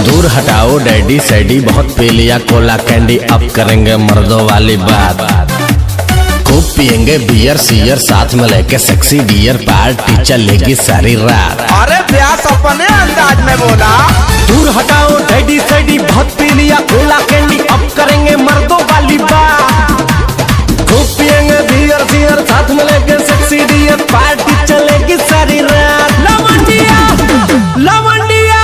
दूर हटाओ डैडी सैडी, बहुत पी लिया कोला कैंडी, अब करेंगे मर्दों वाली बात। खूब पियेंगे बियर सियर, साथ में लेके सेक्सी डियर, पार्टी चलेगी सारी रात। अरे ब्यास अपने अंदाज में बोला। दूर हटाओ डैडी सैडी, बहुत पी लिया कोला कैंडी, अब करेंगे मर्दों वाली बात। खूब पियेंगे बियर सियर, साथ में लेके सेक्सी डियर, पार्टी चलेगी सारी रात। लवंडिया लवंडिया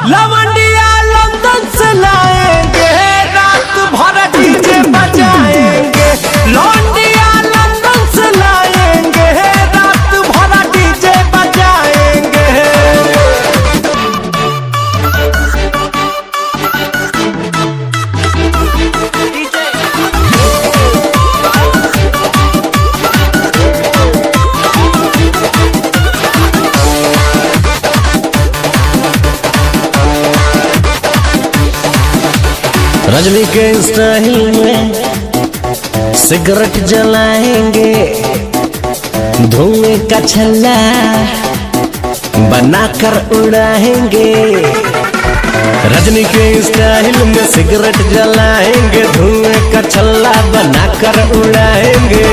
लवंडिया लंदन से लाएंगे, रात भर डीजे बजाएंगे। लौंडिया लंदन से लाएंगे, रात भर डीजे बजाएंगे। रजनी के स्टाइल में सिगरेट जलाएंगे, धुएं का छल्ला बनाकर उड़ाएंगे। रजनी के स्टाइल में सिगरेट जलाएंगे, धुएं का छल्ला बनाकर उड़ाएंगे।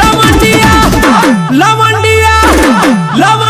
लवंडिया लवंडिया लवंडिया।